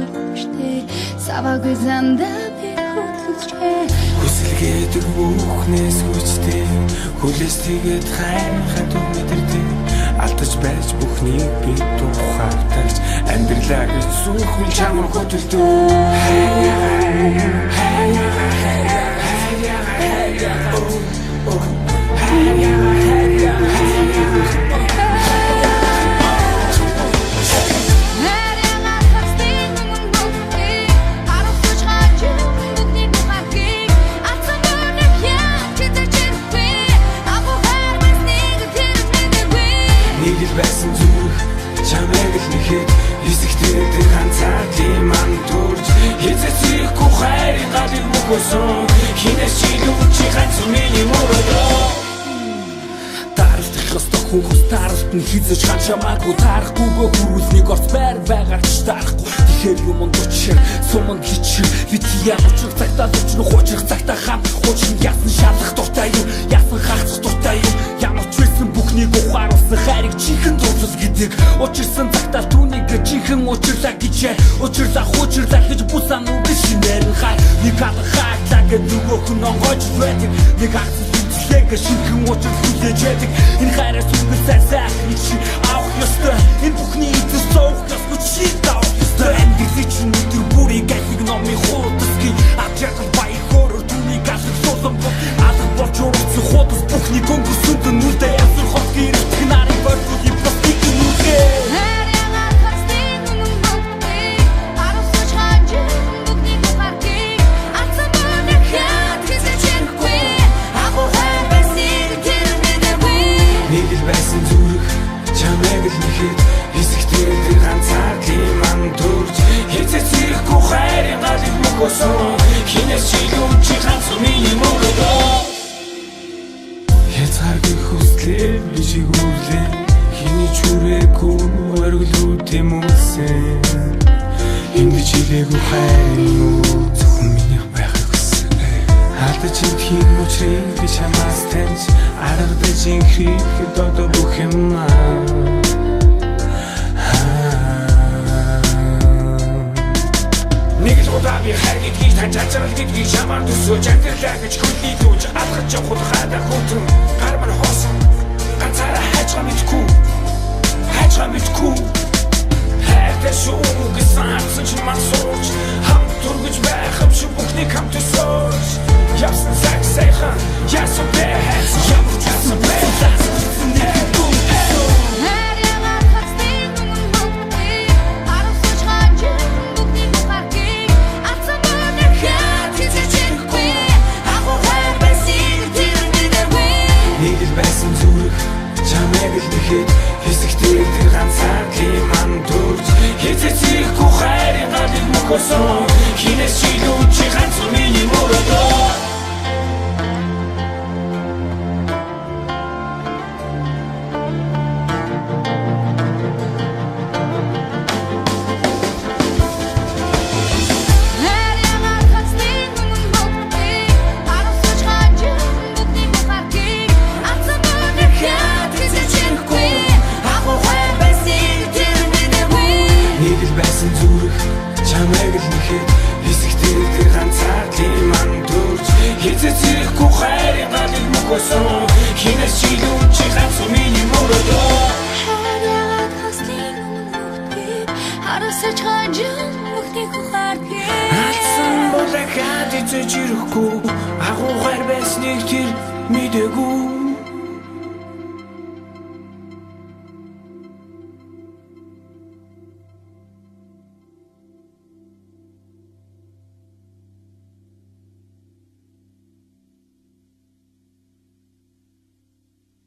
хөдөлгөжтэй саваагүй зандаа би хөдөлгөжтэй Хүсэлгээдэг бүхнээс хүчтэй хүлээс тэгээд хайр хатуу мэдэрдэг алдаж байж бүхнийг би тухайдагч амьдралаа гэж зүрх чамар хөдөлдөг. Нэг л байсан зүрх чамайг л нэхэд хэсэгтэй тэр ганцаардлын ман төрж хизээ зэрэггүй хайрын галыг мөхөсөн хинээс ч илүү чи ганц миний мөрөдөө. Тааралдах ёстой хүн хос тааралт нь хизэж хан чамаагүй таарахгүй бөө хүрүүлнийг орц байр байгаарч таарахгүй. Тэгэхээр юмд учир суманд хичир бити яг учрах цагтаа учрах учрах цагтаа хам хуучин ясан шалах дуртай юм ясан хаагцах дуртай юм ямар ч байсан бүхнийг ухааруулсан хайрыг чихэн зурсал гэдэг учирсан цагтаа түүнийг чихэн учирлаа гэж учирлаа хуучирлаа гэж бусан үг шинээр нь хай нэг алга хааглаа гэж нөгөөх нь онгойж байдаг нэг хаагцсан сүнслэг шинхэн учир хүлээж байдаг энэ хайраас үнгэл сайхны чи авах ёстой энэ бүхний эцэс зовх ёсгүй чи давах ёстой амьдралын чинь өдөр бүрийг алиг номын хуудасгийн авч жаргал баяр хөөрөөр түүнийг алгасуулан бод алга болж урагцсан хуудас бүхний өнгөрсөнд нүдэ ясар хот гэрэх нарыг бордуулын бусдыг нүдэ. Нэг л байсан зүрх чамайг л нэхэд хэсэгтэй тэр ганцаардлын ман төрж хизээ зэрэггүй хайрын галыг мөхөсөн хинээс ч илүү чи ганц миний мөрөдөө. Хязгааргүй хүслээ би чигүүлээ хиний ч хүрээгүй оргил тэмүүлсэн ингэж хэлээгүй хайр юм уу зөвхөн минийх байхыг хүссэн. Алдаж идэхийн учрыг би чамаас таньж аргадаж инхрихэд одоо бүх юм нэг л удаа би хайр гэдгийг таньж ажрал гэдгийг чамаар төсөөж амьдралаа гэж хөлний дүүж алхаж явах хадаа хүтэн гар мань хоосон ганцаараа хайжгаа мэдгүй хайжгаа мэдгүй хайртай шүү гэсэн хатсан чинь ман сууж хамт түргэж байх юм шиг бүхнийг хамт төсөөж явсан цаг сайхан яасан бэ хайсан ямар ч байсан бэ Нэг л байсан зүрх чамайг л нэхэд хэсэгтэй тэр ганцаардлын ман төрж хизээ зэрэггүй хайрын галыг мөхөсөн хинээс ч илүү чи ганц миний мөрөдөө. Нэг л байсан зүрх чамайг л нэхэд хэсэгтэй тэр ганцаардлын ман төрж хизээ зэрэггүй хайрын галыг мөхөсөн хинээс ч илүү чи ганц миний мөрөдөө. Алдсан бол ахаад эзэж ирэхгүй агуу хайр байсныг тэр мэдээгүй.